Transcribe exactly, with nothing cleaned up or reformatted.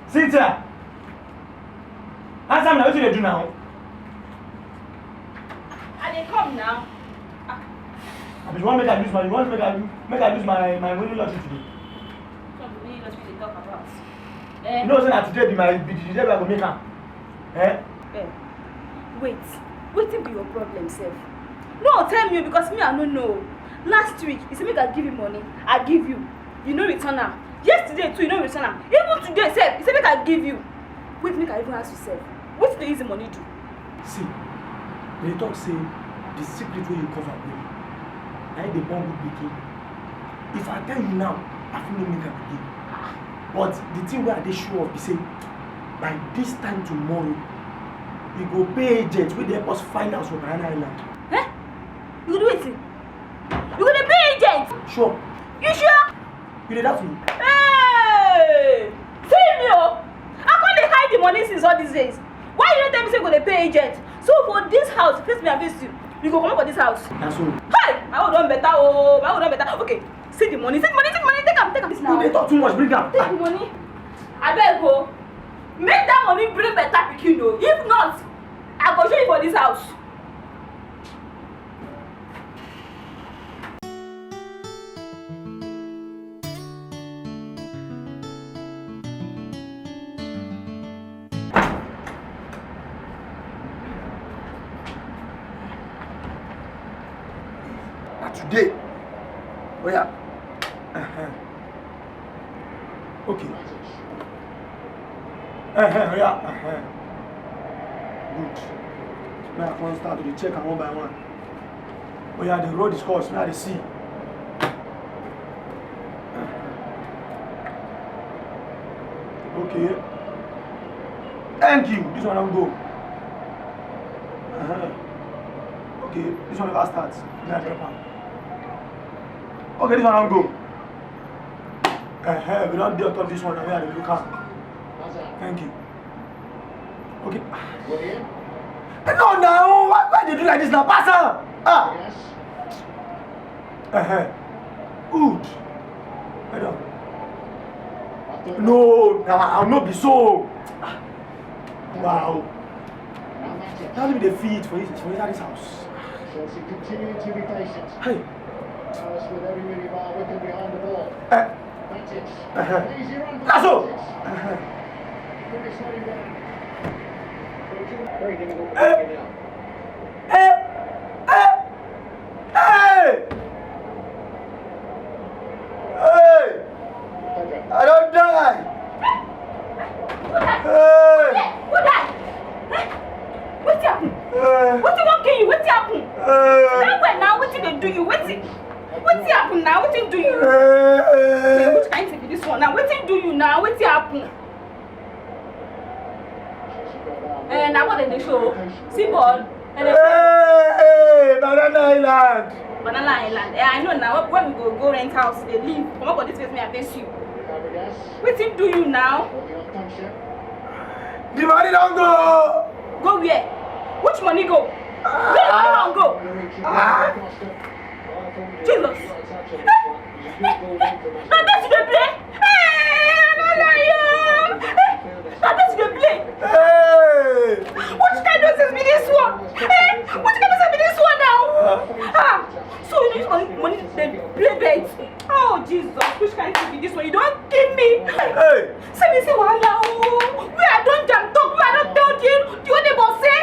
Cynthia! Answer me now, wetin you dey do now? I dey come now. Abi you wan make I lose my, you wan make I, make I lose my, my winning lottery today? Which one be winning lottery you dey talk about? Eh? You know say na today be my, be the day wey I go make am. Eh? Eh. Wait, wetin be your problem sef? No tell me o, because me I no know. Last week, you say make I give you money, I give you. You no return am. Yesterday too, you no return am. Even today sef, you say make I give you. Wait, make I even ask you sef. Wetin dey use the money do? See, dem dey talk say the secret wey you cover well, na im dey born good pikin. If I tell you now, I fit no make am again. But the thing wey I dey sure of be say by this time tomorrow, we go pay agent wey dey help us find house for Banana Island. Eh? You go do wetin? You go dey pay agent? Sure. You sure? You dey doubt me? Hey! See me o! I come dey hide the money since all these days. Why you no tell me say you go dey pay agent? So for this house, face me and face you, you go comot for this house. Na so. Hey! My own don better o, my own don better. Okay, see the money, see the money, see the money, take am, take am. You dey talk too much, bring am. Take the money. Abeg o, make that money bring better pikin o. If not, I go show you for this house. Na today. Oya. Uh-huh. Okay. Uh-huh, oya. Uh-huh. Good. Make I come start to dey check am one by one. Oya, the road is course, make I dey see. Okay. Thank you. This one don go. Uh-huh. Okay, this one never start. Make I drop am. Okay, this one don go. Uh-huh. We don dey on top this one, na where I dey look am. Thank you. Okay. No, now, why, why dey do like this now? Pass am. Ah. Uh-huh. Good. Well done. No, now, no be so. Ah. Wow. How do they feed for this, for inside this house? Chelsea continue to be patient. Hey. Palace with every minute while with them behind the ball. Eh. Matic. Uh-huh. Easy run for That's all. Matic. Uh-huh. Couldn't slot him down. Very difficult Eh. to get out. Eh. Eh. Hey. Hey. Pedro. I don die. Hey. Who die? Eh? Wetin happen? Hey. Wetin wan kill you? Wetin happen? Hey. That way now, wetin dey do you? Wetin? Wetin happen now? Wetin do you? Hey. Which kind thing be this one now? Wetin do you now? Wetin happen? Eh, na what dem dey show? See ball. Eh, dem dey Hey, Banana Island. Banana Island. Eh, I know now. When we go go rent house, dey live. Comot for this place, me I face you. Fabregas. Wetin do you now? For the off-time shot. The money don go. Go where? Which money go? Where the money don go? Ah. Jesus. Na bet you dey play? Hey, I no lie you. Na bet you dey play? Hey. Which kind nonsense be this one? Eh? Which kind nonsense be this one now? Ah, so you dey use money, money dey play bet? Oh Jesus, which kind thing be this one? You don kill me. Hey. See me see wahala o. Where I don jam talk, where I don tell the the old neighbor say